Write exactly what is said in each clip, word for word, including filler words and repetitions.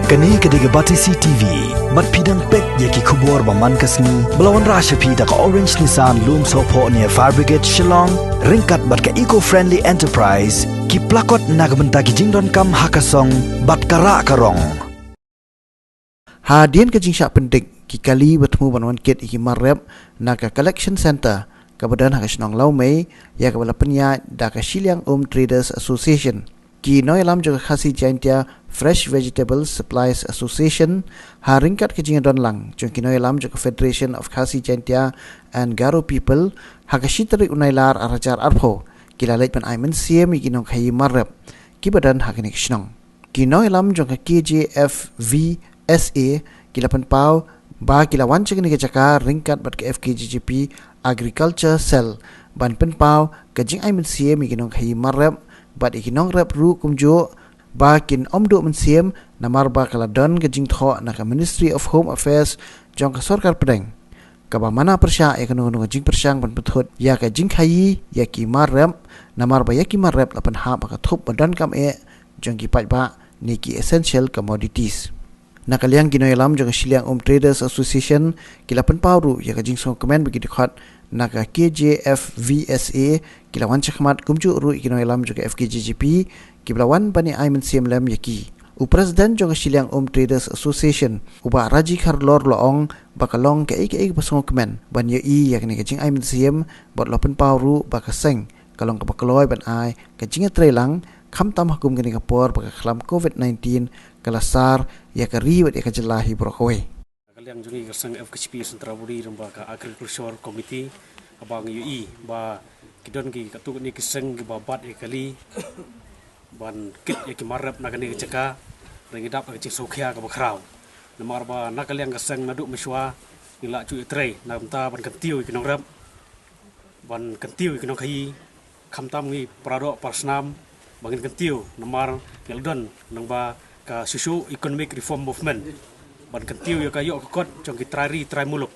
Kane ka dei ka Batesi T V. Bad phi dang peit ïa ki khubor ba man ka sngi ba la wanrah sha phi da ka Orange Nissan Lumsohphoh near Fire Brigade Shillong, ryngkat bad ka Eco Friendly Enterprise, ki plakot na ka bynta ki jingdonkam ha ka song bad ka rah ka rong. Hadien ka jingshah pyndik, ki kali ba thmu ban wan kit ïa ki mar rep na ka Collection Centre kaba don ha ka shnong Lawmei, ïa kaba la pynïaid da ka Shilliang Um Traders Association. Ki nongïalam jong ka Khasi Jaintia Fresh Vegetable Suppliers Association, ha ryngkat ka jingdon lang jong ki nongïalam jong ka Federation of Khasi Jaintia and Garo People, ha ka shi tarik u Nailar ar hajar arphew, ki la leit ban ai mynsiem ïa ki nongkhaïi mar rep kiba don ha kane ka shnong. Ki nongïalam jong ka K J F V S A ki la pynpaw ba ki la wan sha kane ka jaka ryngkat bad ka F K J G P Agriculture Cell ban pynpaw ka jingai mynsiem ïa ki nongkhaïi mar rep bad ïa ki nongrep ruh kumjuh, ba kin ym duh mynsiem namar ba ka la don ka jingthoh na ka Ministry of Home Affairs jong ka sorkar pdeng, kaba mana pyrshah ïa kano kano ka jingpyrshang ban pynthut ïa ka jingkhaïi ïa ki mar rep, namar ba ïa ki mar rep la pynhap ha ka thup ba donkam eh jong ki paidbah ne ki essential commodities. Na ka liang ki nongïalam jong ka Shilliang Um Traders Association ki la pynpaw ruh ïa ka jingsngewkmen ba ki dkhot na ka K J F V S A ki la wan shakhmat, kumjuh ruh ïa ki nongïalam jong ka F K J G P kiba la wan ban ai mynsiem lem ïa ki. U President jong ka Shilliang Um Traders Association, u Bah Raji Kharlor, la ong ba ka long kaei kaei kaba sngewkmen ban ïohi ïa kane ka jingai mynsiem, bad la pynpaw ruh ba ka seng ka long kaba kloi ban ai ka jingïatreilang, khamtam ha kum kane ka por ba ka khlam covid nineteen ka la sar ïa ka ri bad ïa ka jylla hi baroh kawei. Na ka liang jong ngi ka seng F K J P Centraburi, lyngba ka Agriculture Committee, haba ngi ïohi ba ki don ki katto katne ki seng kiba bat ïa ki kali ban kit ïa ki mar rep na kane ka jaka, hynrei ngi dap ka jingsngewkhia kaba khraw. Namar ba na ka liang ka seng naduh mynshuwa ngi la ju ïatrei na ka bynta ban kyntiew ïa ki nongrep, ban kyntiew ïa ki nongkhaïi, khamtam ngi para doh para snam ba ngin kyntiew, namar ngi la don lyngba ka Socio Economic Reform Movement ban kyntiew ïa ka ïoh ka kot jong ki trai ri trai muluk.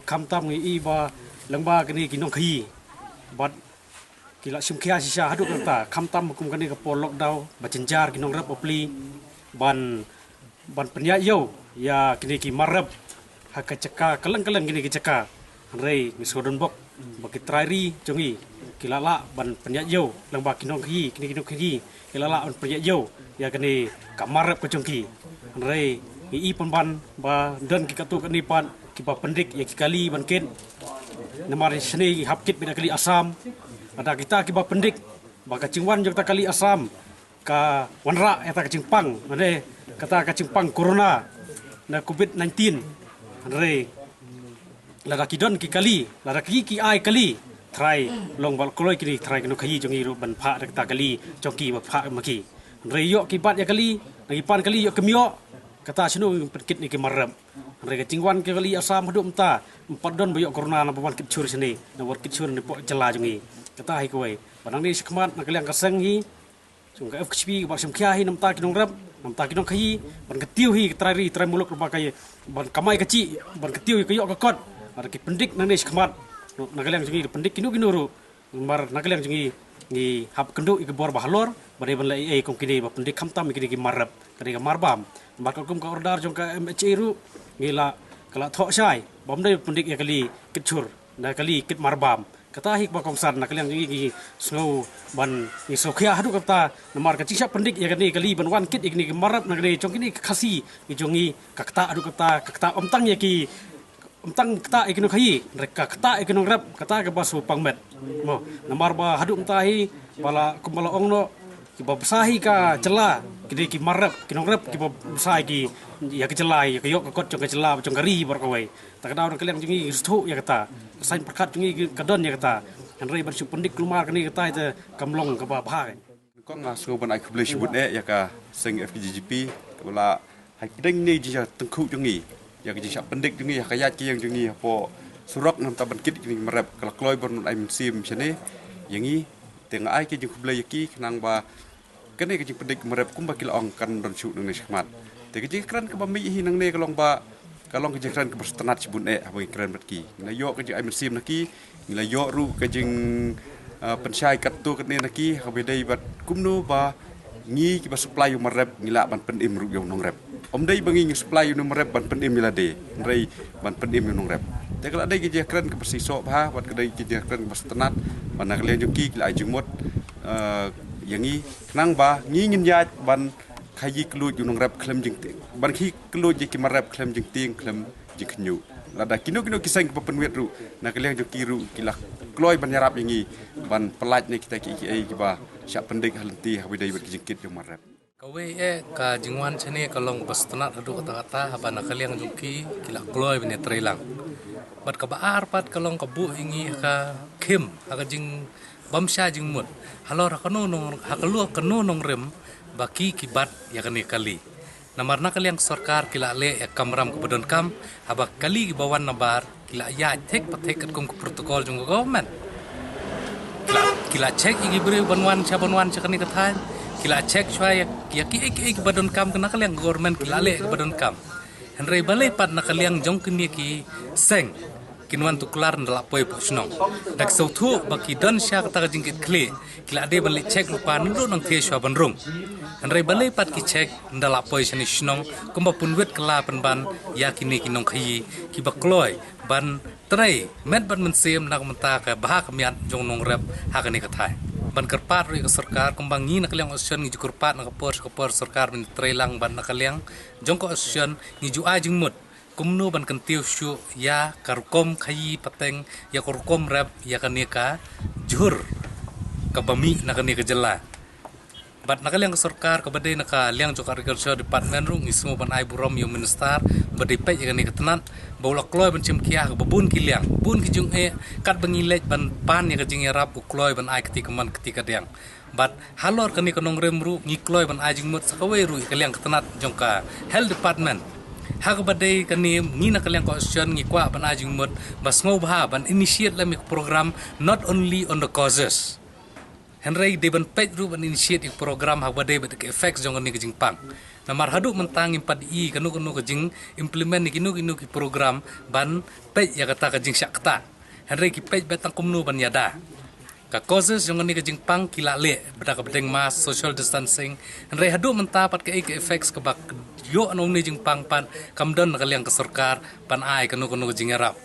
Khamtam ngi ïohi ba lyngba kine ki nongkhaïi bad ki la shim khia shisha haduh katta, khamtam kum kane ka por lockdown ba jynjar ki nongrep bapli ban ban pynïaid ïew ïa kine ki mar rep ha ka jaka kylleng kylleng kine ki jaka. Hynrei ngi sngewdon bok ba ki trai ri jong ngi ki la lah ban pynïaid ïew lyngba ki nongkhaïi, kine ki nongkhaïi ki la lah ban pynïaid ïew ïa kane ka mar rep ka jong ki. Hynrei ngi i pynban ba don ki katto katne pat kiba pyndik ïa ki kali ban kit. Namar shane ngi hap kit beit da kali Assam. Lada kita kiba pyndik ba ka jingwan jong kata kali Assam ka wanrah ïa kata ka jingpang, ne, kata ka jingpang corona na covid nineteen. Hynrei lada ki don ki kali, lada ki ki ai kali, trai long ba la kloi kine trai ki nongkhaïi jong ngi ruh ban phah da kata kali jong ki ba phah ma ki. Hynrei ïoh ki bat ïa kali, na ki pan kali ïoh kim ïoh, kata shano ngin pynkit ne ki mar rep. Hynrei ka jingwan ka kali Assam haduh mynta, ym pat don ba ïoh corona na ba wan kit shur shane, na wan kit shur ne poh jylla jong ngi. Kata hi kawei. Ba nangne shakhmat na ka liang ka seng hi, jong ka F K J P, ba shim khia hi na bynta ki nongrep, na bynta ki nongkhaïi, ban kyntiew hi ka trai ri trai muluk, ba ka ban kamai kajih, ban kyntiew hi ka ïoh ka kot. Lada ki pyndik nangne shakhmat na ka liang jong ngi, ki pyndik kino kino ruh, namar na ka liang jong ngi ngi hap kynduh ïa ka bor ba halor ba dei ban leh ei ei kum kine ba pyndik, khamtam ïa kine ki mar rep, ka dei ka mar bam. Namar ka kum ka order jong ka M H A ruh ngi la, ka la thoh shai ba ym dei pyndik ïa kali kit shur, na kali kit mar bam. Kata hi kaba kongsan, na ka liang jong ngi ngi sngew ban, ngi sngewkhia haduh katta namar ka jingshah pyndik ïa kane kali ban wan kit ïa kine ki mar rep na kane jong kine ki Khasi ki jong ngi, ka ktah haduh katta, ka ktah ym tang ïa ki, ym tang ktah ïa ki nongkhaïi, hynrei ka ktah ïa ki nongrep, kata kaba sngewpang met. Mo, namar ba haduh mynta hi ba la, kumba la ong noh, kiba bsa hi ka jylla ki dei ki mar rep, ki nongrep kiba bsa ïa ki, ïa ka jylla, ïa ka ïoh ka kot jong ka jylla, jong ka ri baroh kawei. Ta ka daw na ka liang jong ngi ngi sngewthuh ïa kata, ka saiñ pyrkhat jong ngi ka don ïa kata. Hynrei ban shu pyndik kulmar kane kata ïa ka kam long kaba bha. Kong, nga sngew ban ai khublei shibun eh ïa ka seng F K J G P kaba la hai pdeng ne jingshah tyngkhuh jong ngi, ïa ka jingshah pyndik jong ngi ha ka ïaid ka ïeng jong ngi hapoh surok na bynta ban kit ïa kine ki mar rep, ka la kloi ban ai mynsiem shane ïa ngi. Te nga ai ka jingkhublei ïa ki khnang ba kane ka jingpyndik mar rep kumba ki la ong kan don shuh nangne shakhmat. Te ka jingkren kaba mih hi nangne ka long ba, ka long ka jingkren kaba sngewtynnat shibun eh haba ngi kren bad ki. Ngi la ïoh ka jingai mynsiem na ki, ngi la ïoh ruh ka jing, ah, pynshai katto katne na ki, haba dei bad kumno ba Ngi kiba supply ïa u marrep ngi lah ban pynim ruh ïa u nongrep. Ym dei ba ngi ngi supply ïa u nongrep ban pynim ïa lade, hynrei ban pynim ïa u nongrep. Te ka la dei ka jingkren kaba shisha bha, bad ka dei ka jingkren kaba sngewtynnat, bad na ka liang jong ki ki la ai jingmut, eh, ïa ngi, khnang ba ngi ngin ïaid ban khaïi kylluid ïa u nongrep khlem jingtieng, ban khaïi kylluid ïa ki marrep khlem jingtieng khlem jingkhynñiuh. Lada kino kino ki seng kiba pynwit ruh, na ka liang jong ki ruh ki la kloi ban ïarap ïa ngi ban pyllait na kita kiei kiei kiba shah pyndik ha lynti ha kaba ïadei bad ki jingkit jong u marrep. Kawei eh ka jingwan shane ka long kaba sngewtynnat haduh katta katta, haba na ka liang jong ki ki la kloi ban ïatreilang. Bad kaba ar pat ka long ka buh ïa ngi ha ka khim, ha ka jingbymshah jingmut halor ha kano nong, ha kano nongrim ba ki ki bat ïa kane ka kali. Namar na ka liang sorkar ki la leh ïa ka kamram kaba donkam, haba ka kali kiba wan nabar ki la ïaid thik pa thik katkum ka protocol jong ka government. Ki la, ki la check ïa ki briew ban wan sha, ban wan sha kane ka thaiñ. Ki la check shuwa ïa, ïa kiei kiei kiba donkam, na ka liang government ki la leh kaba donkam. Hynrei balei pat na ka liang jong kine ki seng kin wan tuklar ynda la poi hapoh shnong? Da ki sngewthuh ba ki don sha kata ka jingkitkhlieh, ki la dei ban leit check lypa naduh nangthie shuwa ban rung. Hynrei balei pat ki check ynda la poi shane shnong, kumba pynwit kylla pynban ïa kine ki nongkhaïi kiba kloi ban trei met bad mynsiem na ka bynta ka bha ka miat jong u nongrep ha kane ka thaiñ. Ban kyrpad ruh ïa ka sorkar, kumba ngi na ka liang opposition ngi ju kyrpad na ka por sha ka por sorkar ban treilang, bad na ka liang jong ka opposition ngi ju ai jingmut kumno ban kyntiew shuh ïa ka rukom khaïi pateng, ïa ka rukom rep ïa kane ka jhur kaba mih na kane ka jylla. Bad na ka liang ka sorkar kaba dei na ka liang jong ka Agriculture Department ruh ngi sngew ban ai burom ïa u minister ba dei peit ïa kane ka tnat, ba u la kloi ban shim khia ha kaba bun ki liang, bun ki jingeh, katba ngi leit ban pan ïa ka jingïarap u kloi ban ai kti kamon kti kadiang. Bad halor kane ka nongrim ruh ngi kloi ban ai jingmut sa kawei ruh ïa ka liang ka tnat jong ka Health Department. Ha kaba dei kane ngi na ka liang ka opposition ngi kwah ban ai jingmut ba sngewbha ban initiate lem ïa ka program, not only on the causes. Hynrei dei ban peit ruh ban initiate ïa ka program ha kaba dei bad ka effects jong kane ka jingpang. Namar haduh mynta ngim pat i kano kano ka jing-implement ïa kino kino ki program ban peit ïa kata ka jingshah ktah. Hynrei ki peit beit tang kumno ban ïada. Ka causes jong kane ka jingpang ki la leh, bad da ka bdeng mask, social distancing. Hynrei haduh mynta pat kaei ka effects kaba ïoh na une u jingpang pat kam don na ka liang ka sorkar ban ai kano kano ka jingïarap.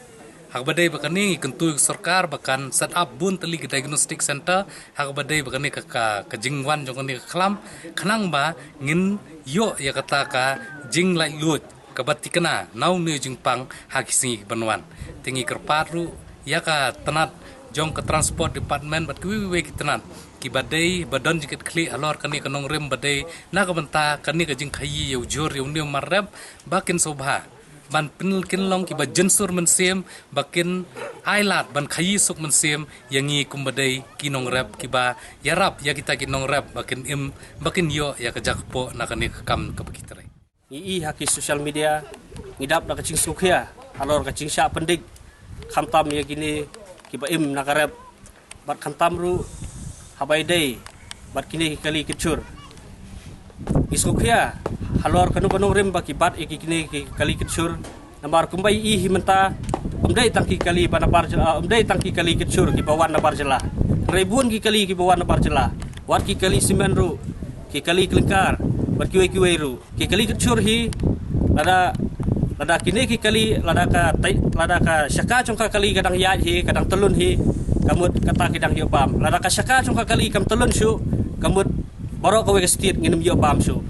Ha kaba dei bad kane ngi kyntu ïa ka sorkar ba kan set up bun tylli ki diagnostic center ha kaba dei bad kane ka, ka, ka jingwan jong kane ka khlam, khnang ba ngin ïoh ïa kata ka jinglaitluid kaba thikna na une u jingpang ha ki sngi kiban wan. Te ngi kyrpad ruh ïa ka tnat jong ka Transport Department bad kiwei kiwei ki tnat kiba dei ba don jingkitkhlieh halor kane ka nongrim ba dei na ka bynta kane ka jingkhaïi ïa u jhur ïa une u marrep, ba kin sngewbha ban pynlong kiba jynsur mynsiem, ba kin ai lad ban khaïi suk mynsiem ïa ngi kumba dei ki nongrep, kiba ïarap ïa kita ki nongrep ba kin im, ba kin ïoh ïa ka jaka poh na kane ka kam kaba ki trei. Ngi i ha ki social media, ngi dap da ka jingsngewkhia halor ka jingshah pyndik, khamtam ïa kine kiba im na ka rep, bad khamtam ruh haba ïadei bad kine ki kali kynshur. Ngi sngewkhia halor kano kano rim ba ki bat ïa kine ki kali kynshur. Namar kumba i hi mynta, ym dei tang ki kali ba nabar jylla, ym dei tang ki kali kynshur kiba wan nabar jylla. Hynrei bun ki kali kiba wan nabar jylla. Wat ki kali simen ruh, ki kali klyngkar, bad kiwei kiwei ruh. Ki kali kynshur hi, lada, lada kine ki kali, lada ka tai-, lada ka shaka jong ka kali ka dang ïaid hi, ka dang tyllun hi, ka mut kata ki dang ïoh bam. Lada ka shaka jong ka kali kam tyllun shuh, ka mut baroh kawei ka state ngin ym ïoh bam shuh.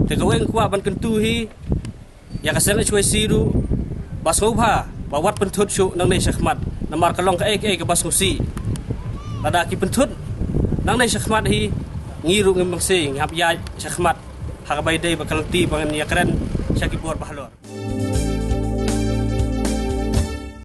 Te kawei nga kwah ban kyntu hi ïa ka seng H Y C ruh, ba sngewbha ba wat pynthut shuh nangne shakhmat, namar ka long kaei kaei kaba sngewsih. Lada ki pynthut nangne shakhmat hi, ngi ruh ngim bang sei, ngi hap ïaid shakhmat ha kaba ïadei bad ka lynti ba ngin ïakren sha ki bor ba halor.